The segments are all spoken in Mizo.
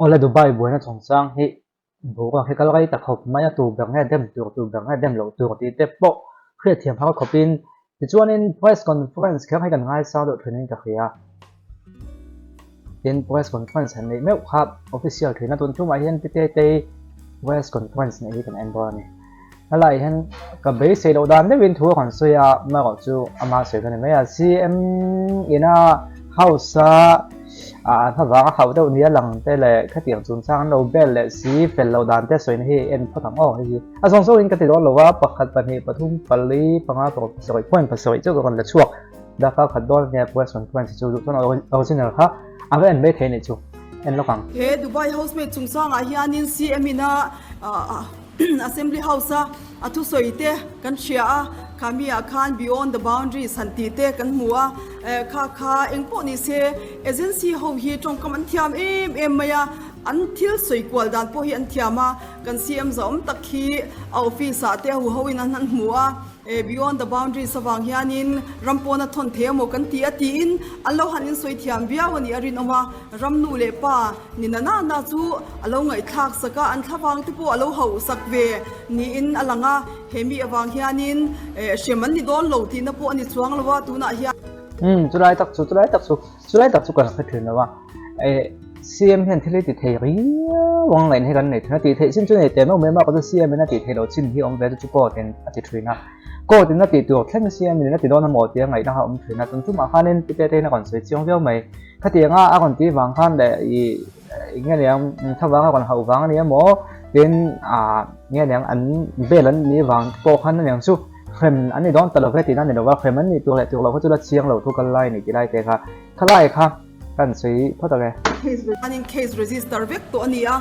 Awle Dubai buaina chungchang hi boruak hi kal rei ta khawp mai a, tu ber nge dem tur, tu ber nge dem loh tur tih te pawh hriatthiam har khawpin tichuanin press conference kher hi kan ngaisang deuh thin in ka hria. Tin press conference han neih meuh kha official thin a, tun tumah hian Pi Tetei press conference neih hi kan en dawn a ni. Helai hian ka beisei loh dan deuhin thu a rawn sawi a, amaherawh chu ama sawi ka ni mai a, CM ina house a an hmavang a hauh deuh nia lang te leh khatiang chungchang an lo bel leh si fel loh dan te sawina hi en phawt ang aw hei hi a zawng zawngin ka ti dawn lo a, pakhat pahnih pathum pali panga paruk pasarih point pasarih chu ka rawn la chhuak darkar khat dawn ania press conference chu duh chuan original kha a va en mai thei anih chu en lawk ang. He Dubai housemaid chungchangah hianin CM ina Assembly House a a thusawi te kan hria a, kha mi ah khan Beyond the Boundaries han tih te kan hmu a, kha kha eng pawh ni se agency ho hi tawngkam an thiam em em mai a, an thil sawi kual dan pawh hi an thiam a, kan CM zahawm tak hi a office ah te hu ho in an han hmu a, Beyond the Boundaries avang hianin ram pawn a thawn thei amaw kan ti a tiin an lo han insawi thiam viau a nih a rinawm a, ram nu leh pa Ni na na na chu a lo ngaihthlak sak a, an thlavang te pawh a lo hauh sak ve niin a lang a, he mi avang hianin hrem an ni dawn lo tihna pawh a ni chuang lo a, tunah hian. Umm chulai tak chu chulai tak chu chulai tak chu kan hre thin lo a, eh CM hian thil hi ti thei riau ang ngaihna hi kan nei thin a, tih theih chin chu nei teh meuh mai a, mahse CM in a tih theih loh chin hi awm ve chu chu court in a ti thin a, court in a tih tur thleng CM in a ti dawn amaw tia ngaihna kha a awm thin a, tun tumah khanin Pi Tete in a rawn sawi chiang viau mai. Khatianga a rawn tih vang khan leh ih eng nge niang thlavang a rawn hauh vang a ni emaw tin ah nge niang an bel an nih vang pawh khan aniang chu hrem an ni dawn ta lo ve tihna a ni lo va, hrem an nih tur leh tur loh kha chu la chiang lo thu kal lai a ni tih lai te kha khalai kha kan sawi phawt ang e. Chuanin case register vek tawh a ni a,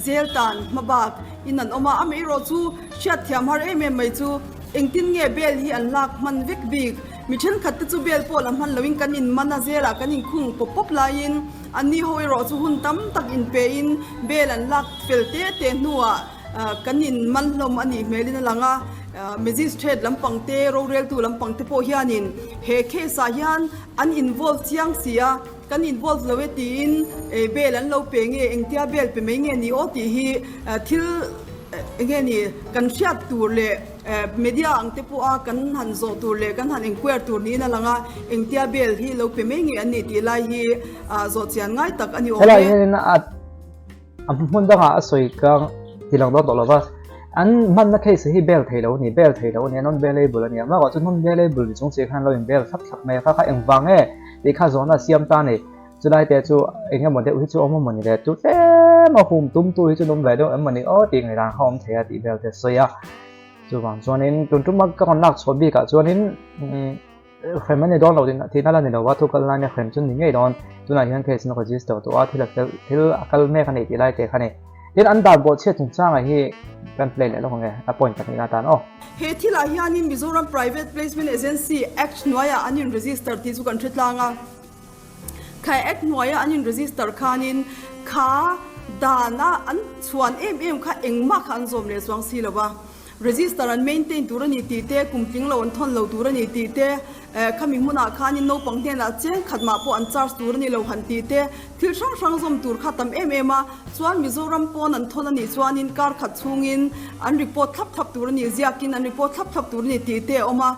zel tan hma bak in an awm a, amaherawh chu hriatthiam har em em mai chu engtin nge bel hi an lak hman vek bik. Mi thenkhat te chu bel pawh la hman loin kan inman a, zelah kan inkhung pawp pawp laiin anni ho erawh chu hun tam tak inpein bel an lak fel te te hnuah kan inman hlawm a nih hmelin a lang a. Magistrate lampang te, roreltu lampang te pawh hianin he case ah hian an involve chiang si a, kan involve lo e tiin bel an lo pe nge, engtia bel pe mai nge ni aw tih hi thil enge ni kan hriat tur leh Media ang te pawha kan han zawh tur leh kan han inquire tur niin a lang a, engtia bail hi lo pe mai nge an nih tih lai hi zawh chian ngai tak a ni awm e. Helai hianin a a hmun dangah a sawi ka ti lang dawn tawh lo va, an hmanna case hi bail thei lo a ni, bail thei lo a ni a, non bailable a ni a, amaherawhchu chu non bailable ni chung si khan lo in bail thlap thlap mai a, kha kha engvang nge tih kha zawhna a siam ta a ni, chulai te chu eng emaw deuh hi chu awm emaw ni le, chu tlem a hum tumtu hi chu an awm ve deuh em maw ni aw tih ngaihdan kha awm thei a tih vel te a sawi a. Chuvang chuanin tun tuma ka rawn lak chhuah bikah chuanin hrem a ni dawn lo tihna la ni lo va, thu kal laia hrem chu ni ngei dawn. Tunah hian case an register tawh a, thil a fel thil a kal mek a ni tih lai te kha ni. Tin an dan bawhchhiat chungchangah hi kan play leh lawk ang e, a point pahnihna atan aw. He thilah hianin Mizoram Private Placement Agency Act hnuaiah an in register tih chu kan hre tlang a. Kha Act hnuaia an in register khanin kha dana an chhuan em em kha engmah kha an zawm leh chuang si lo va. Register an maintain tur a ni tih te, kum tling lo an thawn lo tur a ni tih te, khami hmunah khanin naupang hnenah cheng khat mah pawh an charge tur a ni lo han tih te, thil hrang hrang zawm tur kha tam em em a. Chuan Mizoram pawn an thawn a nih chuanin kar khat chhungin an report thlap thlap tur a ni, ziakin an report thlap thlap tur a ni tih te a awm a.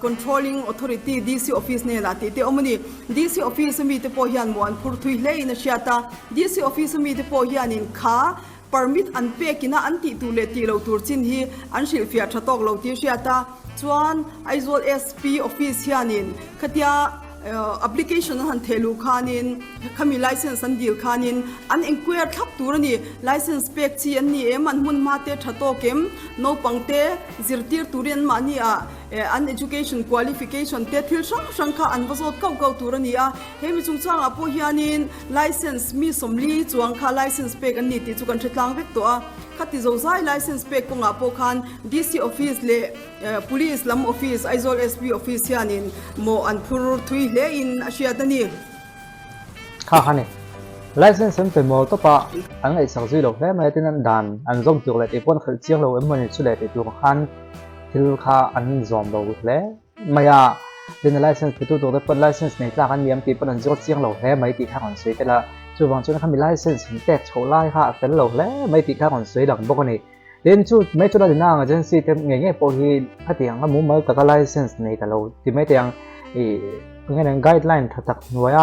Controlling Authority, DC Office hnenah tih te awm a ni. DC Office a mite pawh hian maw an phur thui hle in a hriat a. DC Office a mite pawh hianin kha permit an pek ina an tih tur leh tih lo tur chin hi an hrilhfiah tha tawk lo tih a hriat a. Chuan Aizawl SP Office hianin khatia application an han theh luh khanin khami license an dil khanin an enquire thlap tur a ni. License pek chi an ni em, an hmun hma te tha tawk em, naupang te Zirtir turin anmahni ah an education qualification te thil hrang hrang kha an va zawt kauh kauh tur a ni a. He mi chungchangah pawh hianin license mi sawmli chuang kha license pek an ni tih chu kan hre tlang vek tawh a. Khati zozai license pek kawngah pawh khan DC office leh Police lam office, Aizawl SP office hianin mawh an phur thui hle in a hriat a ni. Kha kha ni. License an pe mawl tawp a, an ngaihsak zui lo hle mai a, tin an dan an zawm tur leh tih pawh an khalh chiang lo em mawni chu leh tih tur khan thil kha an zawm lo hle mai a, tin a license pe tu tur te pawn license nei tlak an ni em tih pawn an zawt chiang lo hle mai tih kha an rawn sawi tel a. Chuvang chuan khami license in pek chhoh lai kha a fel lo hle mai tih kha a rawn sawi lang bawk a ni. Tin, chu mai chu la ni nang agency te ngei ngei pawh hi khatiang a mumal taka license nei ta lo ti mai teh ang ih eng nge guideline tha tak hnuaia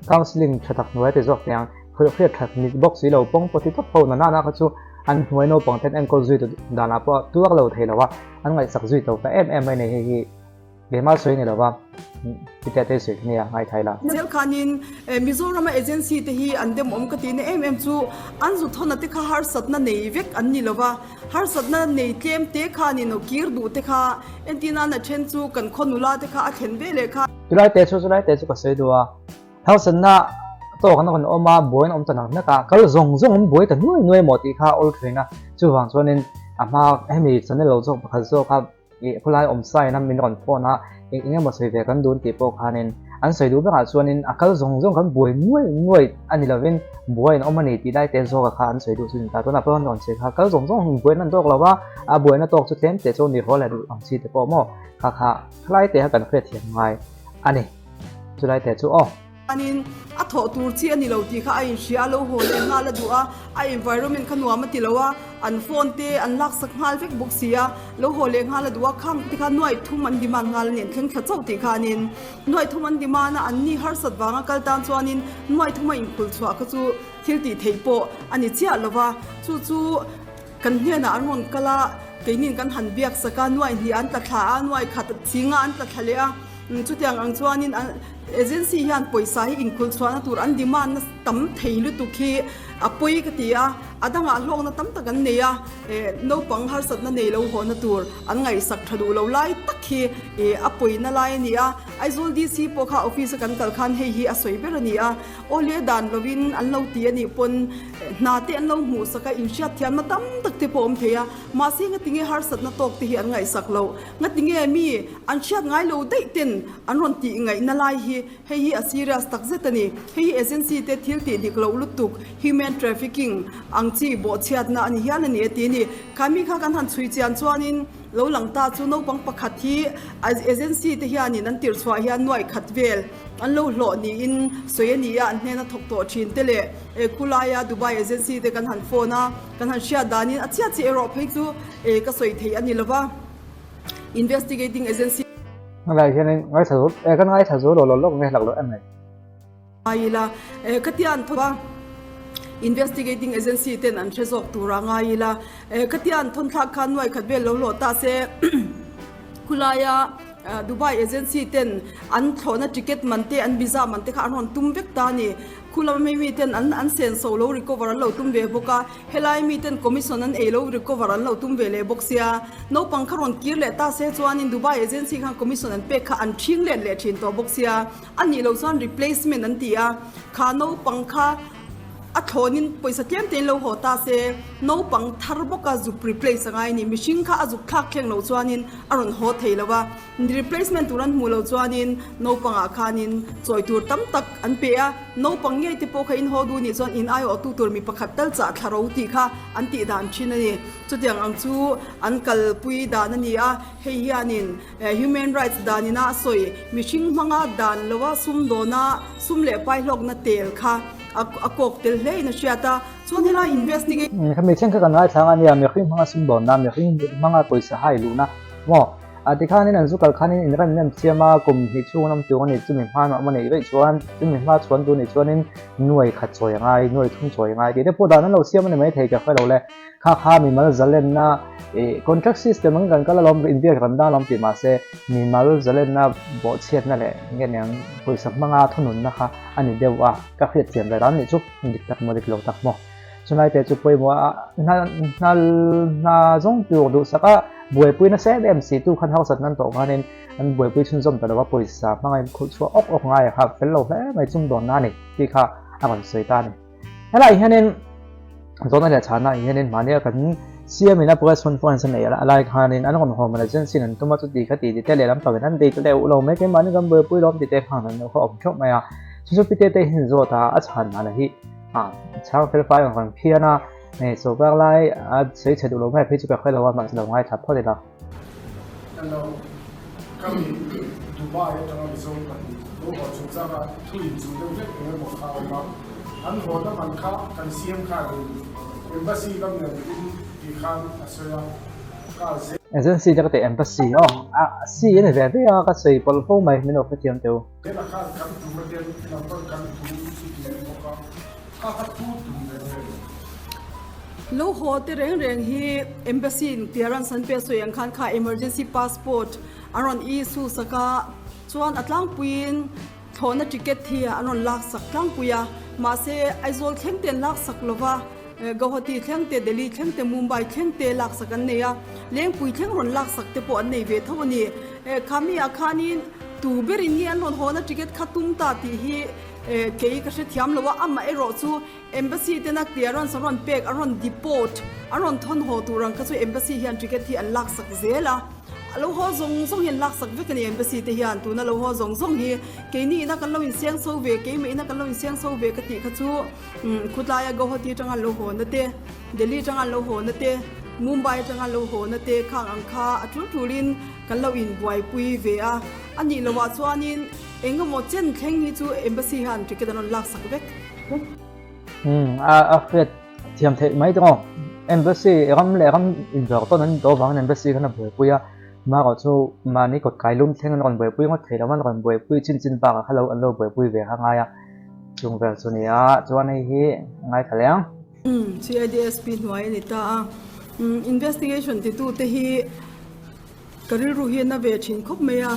counselling tha tak hnuaia ti zawk teh ang hriat that ni bawk si lo pawng pawh ti tawp ho na nana kha chu an hnuai naupang ten enkawl zui danah pawh tuar lo thei lo a an ngaihsak zui to ta em em mai nei hei hi. Keimah sawi ni lova Peter te sawi nia ngaithai la. Zel khanin Mizorama agency te hi an demawm ka tihna em em chu an zu thawna te kha harsatna nei vek an ni lova, harsatna nei tlem te khanin aw kir duh te kha entir nan a then chu kan khaw nula te kha a thlen ve leh kha. Chulai te chu chulai te chu ka sawi duh a, harsatna tawk an rawn awm a, buai an awm ta nak nak a, kal zawng zawng an buai ta nuai nuai maw tih kha a awl thin a, chuvang chuanin a hma hemi channel lo zawk pakhat zawk a, Ih khawlai awm sa in a min rawn phone a, eng eng emaw sawi ve kan dun tih pawh khanin an sawi duh berah chuanin a kal zawng zawng kan buai nuai nuai a ni lovin buai an awm a ni tih lai te zawka kha an sawi duh chu ni ta. Tunah pawh an rawn sawi kha kal zawng zawng hi buaina an tawk lo va, a buaina tawk chu tlem te chu ni haw leh duh ang chi te pawh maw kha kha khalai te kha kan hriatthiam ngai a ni. Chulai te chu aw. Chuanin a thawh tur chi a ni lo tih kha a inhria a, lo haw leh nghal a duh a, a environment kha nuam a ti lo a, an phone te an laksak nghal vek bawk si a, lo haw leh nghal a duh a, khang te kha nuaih thum an demand nghal a ni, an thleng thla chauh tih khanin nuaih thum an demand a, an ni harsat vanga kal tan chuanin nuaih thum a inkhul chhuah kha chu thil tih theih pawh a ni chiah lo va, chu chu kan hnenah an rawn kal a, keinin kan han biak sak a, nuaih hnih an tla thla a, nuaih khat chinga an tla thla leh a. Chutiang ang chuanin agency hian pawisa hi inkhul chhuahna tur an demand na tam thei lutuk hi a pawi ka ti a, a dangah hlawkna tam tak an nei a, naupang harsatna nei lo hawhna tur an ngaihsak tha duh lo lai tak hi a pawina lai a ni a. Aizawl DC pawh kha office a kan kal khan hei hi a sawi ber a ni a, awle dan lovin an lo ti a nih pawn hna te an lo hmuhsak a, inhriatthiamna tam tak te pawh a awm thei a, mahse ngatinge harsatna tawk te hi an ngaihsak loh, ngatinge mi An hriat ngai lo daih ten an rawn tih ngaihna lai hi hei hi a serious tak zet a ni. Hei hi agency te thil tih dik loh lutuk, human trafficking ang chi bawhchhiatna a ni hial a ni a ti a ni. Kha mi kha kan han chhui chian chuanin lo lang ta chu naupang pakhat hi agency te hianin an tirh chhuah hian nuaih khat vel an lo hlawh niin sawi a ni a, an hnena thawk tawh thin te leh khulaia Dubai agency te kan han phone a, kan han hriat danin a chiah chiah erawh phei chu ka sawi thei a ni lova. Investigating agency. Helai hianin ngaithla zo eh kan ngaithla zo lo lo lawk nge hlak lo em mai. Ngai ila eh khatia an thawk a investigating agency ten an hre zawk tur a ngai ila eh khatia an thawn thlak khan nuai khat vel lo hlawh ta se khulaia Dubai agency ten an thlawhna ticket man te an visa man te kha an rawn tum vek ta a ni. Khulama mi mi ten an an senso lo recover an lo tum ve bawk a. Helai mi ten commission an ei lo recover an lo tum ve leh bawk sia, naupang kha rawn kir leh ta se chuanin Dubai agency khan commission an pek kha an ṭhing let leh ṭhin tawh bawk sia, a nih loh chuan replacement an ti a, kha naupang kha a thlawnin pawisa tlem tein lo haw ta se, naupang thar bawka zuk replace a ngai a ni, mihring kha a zuk thlak thleng loh chuanin a rawn haw thei lo a. Replacement tur an hmuh loh chuanin naupangah khanin chawi tur tam tak an pe a, naupang ngei te pawh kha in haw duh nih chuan in aiawhtu tur mi pakhat tal chah thla ro tih kha an tih dan thin a ni. Chutiang ang chu an kalpui dan a ni a, hei hianin human rights danina a sawi mihring hmanga dan loa sumdawna sum leh pai hlawkna tel kha a kawk tel hle in a hriat a, chuan helai investigate. Khami thleng kha kan ngaithla ang a nia, mihring hmanga sumdawnna, mihring hmanga pawisa hai luhna maw? A tikhanin an zu kal khanin in rem nem siam a, kum hnih chhung an awm tur a ni, chumi hma an awm a neih veih chuan, chumi hma chhuan tur nih chuanin nuai khat chawi a ngai, nuai thum chawi a ngai tih te pawh dan an lo siam a ni maithei ka hre lo le. Kha kha mimal zalenna ih contract system ang kan kal alawm, inbiak ram dan alawm tih mahse mimal zalenna bawhchhiatna leh nge niang pawisa hmanga thununna kha a ni deuh a, ka hriatthiam ve dan nih chu dik tak maw dik lo tak maw. Chulai te chu pawimawh a hna hna hna zawng tur duhsak a buaipui nasa em em si tu khan harsat nan tawh khanin an buaipui chhunzawm ta lo a pawisa hmanga in khulh chhuah awk awk ngai a kha fel lo hle mai chung dawn na a ni tih kha a rawn sawi ta a ni. Helai hianin zawhna leh chhana ah hianin mahnia kan CM in a press conference a neih a lai khanin an rawn hawm emergency in an tum a chuti kha ti ti te lehlam pangin an date leh uh lo mai keimahni kan buaipui lawm ti te khan an lo kha awm theuh mai a chu chu pite te hian zawt a a chhan dan hi A chhang fel fai ang reng phian a, hei sawrkar lai a sawi chhe duh lo mai phei chu ka hre lo a, mahse lo ngaithla phawt ila. Hello, ka mi Dubai atanga Mizo pahnih lo haw chungchanga thu inchuh deuh hlek eng emaw kha a awm a. An hawna man kha kan siam khanin Embassy lam nen in ti khan a sawi a, ka zel. Agency te ka tih Embassy aw a C a ni ve ve a ka sawi pawlh fo mai min lo hrethiam teu. Hela khan kan tum a ten number kan tum i ti bawk a, kha kha tu tum reng reng. Lo haw te reng reng hi Embassy in clearance an pe sawi ang khan kha emergency passport an rawn issue sak a, chuan a tlangpuiin Thlawhna ticket hi an rawn laksak tlangpui a, mahse Aizawl thleng te an laksak lo va, Guwahati thleng te, Delhi thleng te, Mumbai thleng te laksak an nei a, Lengpui thleng rawn laksak te pawh an nei ve tho a ni. Khami ah khanin tu berin nge an rawn hawna ticket kha tum ta tih hi kei ka hrethiam lo a, amah erawh chu Embassy tena clearance an rawn pek, an rawn deport, an rawn thawn haw tur ang kha chu Embassy hian ticket hi an laksak zel a. A lo haw zawng zawng hi an laksak vek a ni Embassy te hian tuna lo haw zawng zawng hi keini ina kan lo insiang chho ve, keimah ina kan lo insiang chho ve ka tih kha chu khutlaia Guwahati atanga an lo haw na te, Delhi atanga an lo haw na te, Mumbai atanga an lo haw na te khang ang kha a tul tulin kan lo inbuaipui ve a. A nih loh ah chuanin eng emaw chen thleng hi chu Embassy hian ticket an rawn laksak vek. Umm a hriat thiam theih mai tawh. Embassy ram leh ram inzawrh tawn an tawh avangin embassy khan a buaipui a, marawh chu mahni kawt kai lum thleng an rawn buaipui ngawt thei lo a, an rawn buaipui chin chin bakah kha lo an lo buaipui ve kha ngai a, chung vel chu ni a, chuan hei hi ngaithla leh ang. CIDSP hnuai a ni ta a, investigation titute hi Ka rilru hi a na ve thin khawp mai a,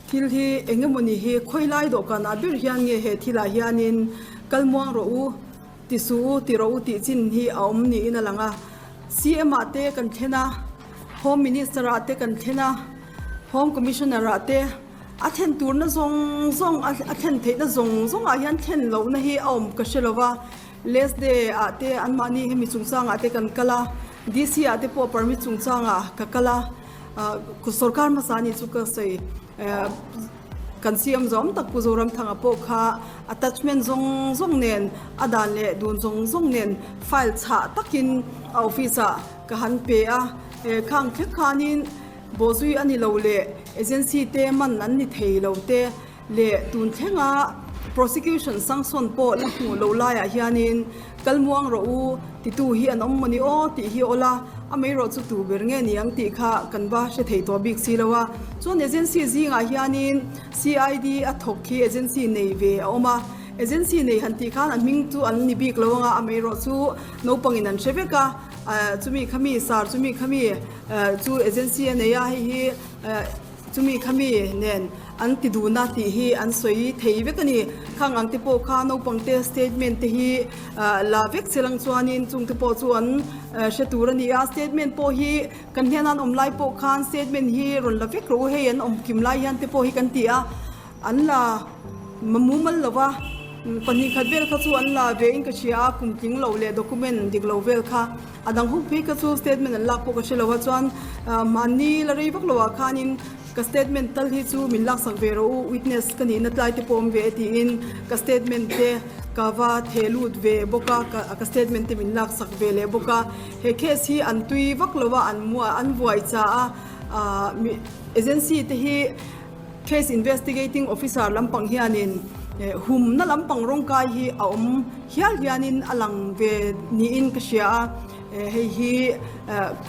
thil hi eng emawni hi khawi lai dawhkan ah ber hian nge he thil ah hianin kal muang rawh u, ti suh u, ti rawh u tih chin hi a awm niin a lang a. CM ah te kan thlen a, Home Minister ah te kan thlen a, Home Commissioner ah te a thlen turna zawng zawng a thlen theihna zawng zawng ah hian thlen lohna hi a awm ka hre lo va, Last day ah te anmahni hemi chungchang ah te kan kal a, DC ah te pawh permit chungchang ah ka kal a, sorkar hmasa anih chu ka sawi kan CM zawm tak Pu Zoramthanga pawh kha attachment zawng zawng nen a dan leh dun zawng zawng nen file chhah takin a office ah ka han pe a, khang thlek khanin bawhzui a ni lo leh agency te man an ni thei lo te. Leh tun thlenga prosecution sanction pawh la hmuh loh laiah hianin kal muang rawh u titu hi an awm mawni aw tih hi awla a mei rawh chu tu ber nge ni ang tih kha kan va hre thei tawh bik si lo a. Chuan agency zingah hianin CID a thawk khi agency nei ve a awm a, agency nei han tih khan a hming chu an ni bik lo anga a mei rawh chu naupangin an hre vek a, chumi khami sar chumi khami chu agency a nei a hei hi Chumi khami nen an ti duhna tih hi an sawi thei vek a ni. Khang ang te pawh kha naupang te statement te hi la vek che lang chuanin chung te pawh chu an hre tur a ni a. Statement pawh hi kan hnena an awm lai pawh khan statement hi rawn la vek rawh u hei an awm kim lai hian te pawh hi kan ti a. An la mumal lo va, 2 khat vel kha chu an la ve in ka hria a, kum tling loh leh document dik lo vel kha. A dang huk phei kha chu statement an lak pawh ka hre lo a, chuan mahni la rei vak loah khanin ka statement tal hi chu min laksak ve rawh u, witness ka nihna tlai te pawh awm ve e tiin ka statement te ka va theh lut ve bawk a, ka statement te min laksak ve leh bawk a. He case hi an tui vak lo a, an an vuai cha a, agency te hi Case investigating officer lampang hianin humna lampang rawngkai hi a awm hial hianin a lang ve niin ka hria a, hei hi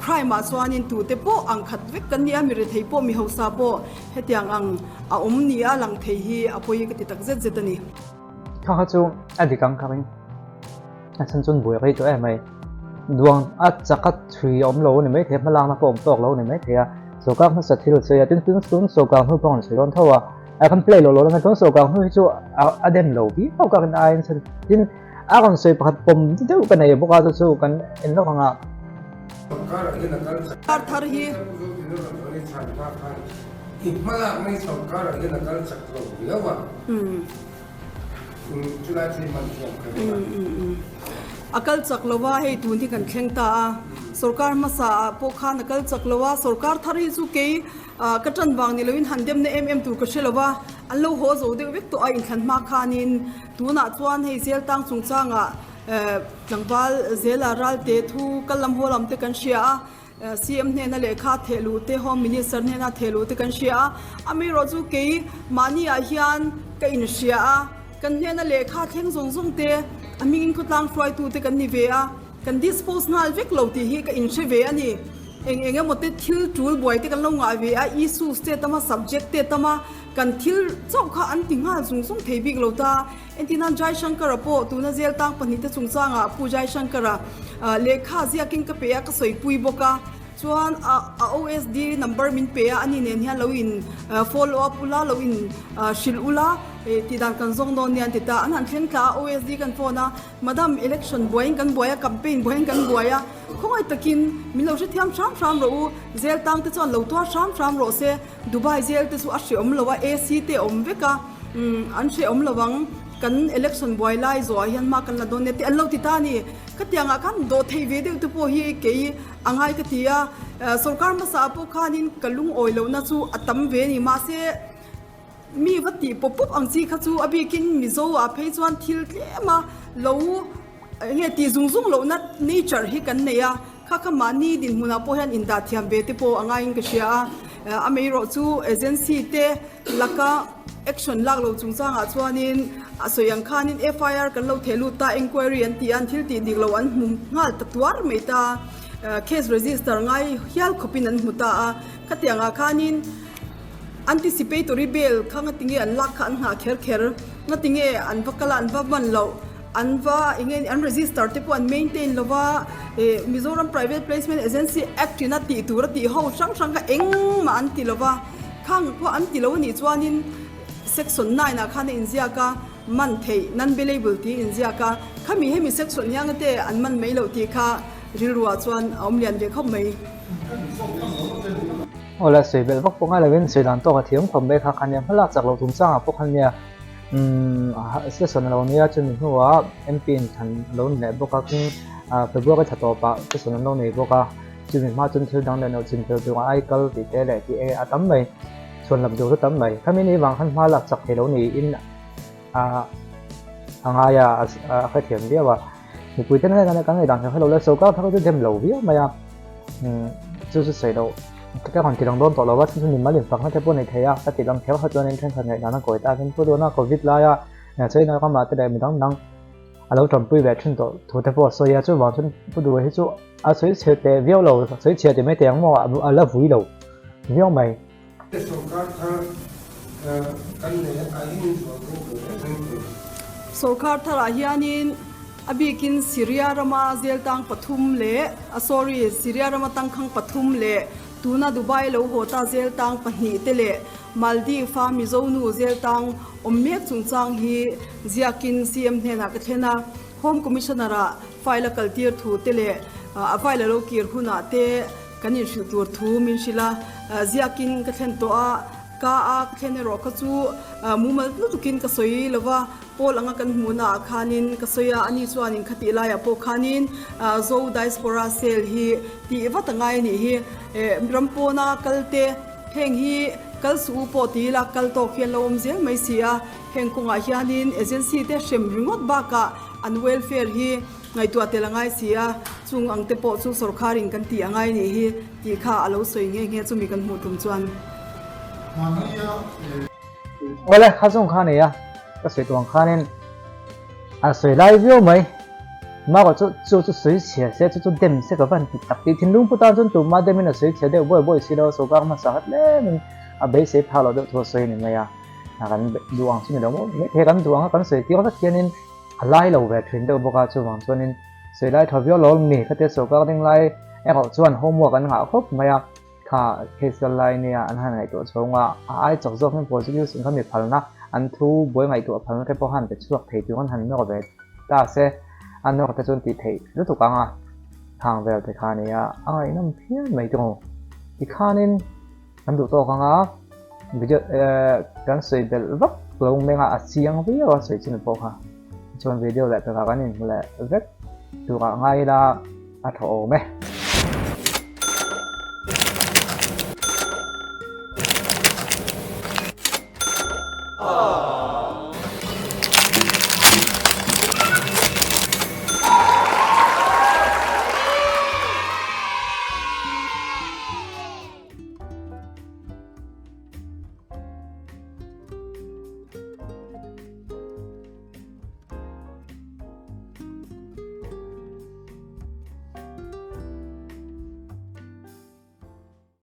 crime ah chuanin tute pawh ang khat vek kan ni a, mi rethei pawh mi hausa pawh hetiang ang a awm nia lang thei hi a pawi ka ti tak zet zet a ni. Kha kha chu a dik ang ka ring. A chhan chuan buai rei tawh em mai. Duang a chak a thui a awm lo a ni maithei a, hmalakna pawh a awm tawk lo a ni maithei a. Sawrkar hmasa thil a sawi a, tin tun tun sawrkar hnu pawh an sawi dawn tho a. A kan play lo lo langa tun sawrkar hnu hi chu a dem lo viau ka rin aiin chhan tin a rawn sawi pakhat pawm deuh ka nei bawk a chu chu kan en lawk ang a. Kar thar hi. I hmalakna hi sawrkarah hian a kal chak lo viau a. A kal chak lo a, hei tun hi kan thleng ta a, sorkar hmasa ah pawh khan a kal chak lo a, sorkar thar hi chu kei ka tan vang ni loin han demna em em tur ka hre lo a, an lo haw zo deuh vek tawh a inthlan hma khanin tunah chuan hei zel tang chungchangah tlangval zela ralte thu kal lam haw lam te kan hria a. CM hnena lehkha theh luh te, Home Minister hnena theh luh te kan hria a, amaherawh chu kei mahni ah hian ka inhria a, kan hnena lehkha thleng zawng zawng te A hmingin khawtlang hruaitute kan ni ve a, kan dispose nghal vek lo tih hi ka inhre ve a ni. Eng eng emaw te thil tul buai te kan lo ngah ve a, issues te tam a, subject te tam a, kan thil chauh kha an ti nghal zung zung thei bik lo ta. Entirnan Jaishankar-a pawh tuna zel tang pahnihte chungchangah Pu Jaishankar-a lehkha ziakin ka pe a, ka sawipui bawk a. Chuan a OSD number min pe a, ani nen hian lo in follow up ula, lo in hrilh ula tih dan kan zawng dawn nia an ti ta. An han thleng thla a, OSD kan phone a, Madam, election buaiin kan buai a, campaign buaiin kan buai a, khawngaih takin min lo hrethiam hram hram rawh u, zel tang te chuan lo tuar hram hram rawh se, Dubai zel te chu a hreawm lo a, AC te a awm vek a, an hreawm lo ang, kan election buai lai zawhah hian hma kan la dawn nia tih an lo ti ta a ni. Khatiangah khan dawh theih ve deuh te pawh hi kei a ngai ka ti a, sorkar hmasa ah pawh khanin ka lungawi lohna chu a tam ve a ni. Mahse, mi va tih pawp pawp ang chi kha chu a bikin Mizo ah phei chuan thil tlem a lo eng nge tih zung zung lohna nature hi kan nei a, kha kha mahni dinhmunah pawh hian indah thiam ve te pawh a ngaiin ka hria a. Amaherawh chu agency te laka action lak lo chungchangah chuanin a sawi ang khanin FIR kan lo theh lut ta, enquiry an ti a, an thil tih dik lo an hmu nghal ta tuar mai ta, case register ngai hial khawpin an hmu ta a, khatiangah khanin anticipatory bail kha ngatinge an lak kha an nghah kher kher, ngatinge an va kal a an va man loh, an va eng nge an register te pawh an maintain lo va, Mizoram Private Placement Agency Act in a tih tur a tih ho hrang hrang kha engmah an ti lo va. Khang pawh an ti lo a nih chuanin section nine ah khan a inziak a, man theih, non-bailable tih a inziak a, khami hemi section hianga te an man mai loh tih kha rilruah chuan a awm lian ve khawp mai. Aw la sawi belh vak pawh ngai lovin sawi dan tawk a thiam khawp mai kha khan nia hmalak chak loh chungchangah pawh khan nia umm session a lo nia chumi hnuah MP in thlan a lo ni leh bawk a king February thla tawpah session an lo nei bawk a. Chumi hma chuan thil dang leh no chin fel tur ai kal tih te leh tih e a tam mai, chhuan lam tur chu tam mai. Khami ni vang khan hma lak chak thei lo niin a a ngai a, a hrethiam viau a. Mipui te hnenah kan ngaihdan kher lo le, sorkar thar chu dem lo viau mai a, chu chu sawi loh ka rawn ti lang dawn tawh lo va, chu chu mimal infakna te pawh a ni thei a, ka ti lang kher kha chuanin thenkhat ngaihdan a kawi ta hian pu dawn a, Covid laia China ramah te leh midang dang a lo tanpui ve thin tawh thu te pawh a sawi a, chuvang chuan Pu Duha hi chu a sawi chhe teh viau lo, sawi chhia tih mai teh ang maw a la vui lo viau mai. Sorkar thar kan nei a, a in zual deuh ve reng reng thei. Sorkar tharah hianin a bikin Syria rama zeltang pathum leh a sorry Syria rama tangkhang pathum leh tuna Dubai lo haw ta zeltang pahnih te leh Maldives-a Mizo nu zeltang awm mek chungchang hi ziakin CM hnenah ka thlen a, Home Commissioner-ah file a kaltir thu te leh a file a lo kir hunah te kan inhrilh tur thu min hrilh a, ziakin ka thlen tawh a, ka a ka thlen erawh kha chu mumal lutukin ka sawi lo va, Paul anga kan hmuhna ah khanin ka sawi a, ani chuanin khatih laiah pawh khanin Zo Diaspora Cell hi tih vat a ngai a nih hi, ram pawna kal te heng hi kal suh u pawh ti ila kal tawk hian lo awm zel mai si a, heng kawngah hianin agency te hrem ringawt bakah an welfare hi ngaihtuah tel a ngai si a, chung ang te pawh chu sawrkharin kan tih a ngai a nih hi tih kha a lo sawi nghe nghe chumi kan hmuh tum chuan. Awle, kha zawng kha a nei a, ka sawi tawh ang khanin a sawi lai viau mai. Mah chu chu chu sawi chhia se, chu chu dem se ka van ti tak tih thinlung pu tan chuan tumah demin a sawi chhia deuh buai buai si lo, sawrkar hmasa kha tlemin a beisei phak loh deuh thu a sawi a ni mai a, kan duh ang chu ni lo maw, he kan duh ang a kan sawi tir vek hianin a lai lo ve thin deuh bawk a, chuvang chuanin sawi lai tha viau lo mi khatia sawrkar ding lai erawh chuan homework an ngah khawp mai a. Kha case kal lai nia an han ngaihtuah chhawng a, a ai chak zawk hian prosecution kha mi phalna an thu buai ngaihtuah phalna te pawh han pe chhuak thei tur an han nawr ve ta se, a nawr te chuan tih theih lutuk ang a, khang vel te kha nia a ngaihnawm phian mai tawh ang. Tikhanin kan duh tawk ang a, video kan sawi belh vak lo meng a, a chiang viau a sawi chin pawh kha. Chuan video leh pekah kan inhmu leh vek turah ngai ila a tha awm e.